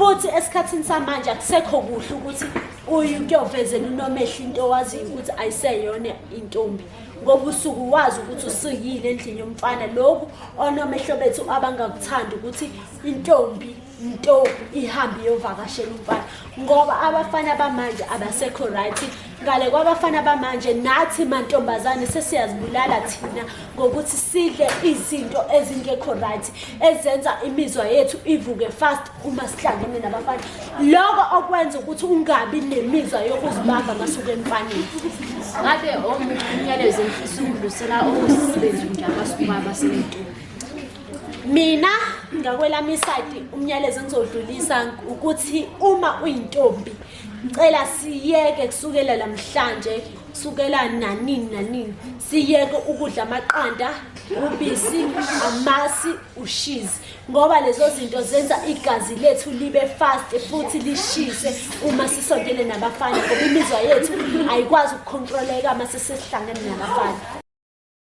Futhi esikhathini samanje akusekho kuhle ukuthi uye ukuyovezela unomehlo into owaziyo ukuthi ayiseyona intombi, ngoba usuke wazi ukuthi usuyile endlini yomfana. Lokhu onomehlo bethu abangakuthandi ukuthi intombi nto ihambe iyovakashela umfana, ngoba abafana bamanje abasekho right. Ngale kwabafana bamanje, nathi mantombazane sesiyazibulala thina ngokuthi sidle izinto ezingekho right ezenza imizwa yethu ivuke fast uma sihlangene nabafana, lokho okwenza ukuthi ungabi nemizwa yokuzibamba masuke emfaneni. Ngabe omuphi umyalezo engifisa ukudlulisela osisebenzi nje abasuka abasenentombi? Mina ngakwelami isayidi, umyalezo engizodlulisa ukuthi uma uyintombi, ngicela siyeke kusukela namhlanje, kusukela nanini nanini, siyeke ukudla amaqanda, ubisi, amasi, ushizi, ngoba lezo zinto zenza igazi lethu libe fast futhi lishise uma sisondele nabafana, ngoba imizwa yethu ayikwazi ukukhontroleka uma sesihlangene nabafana.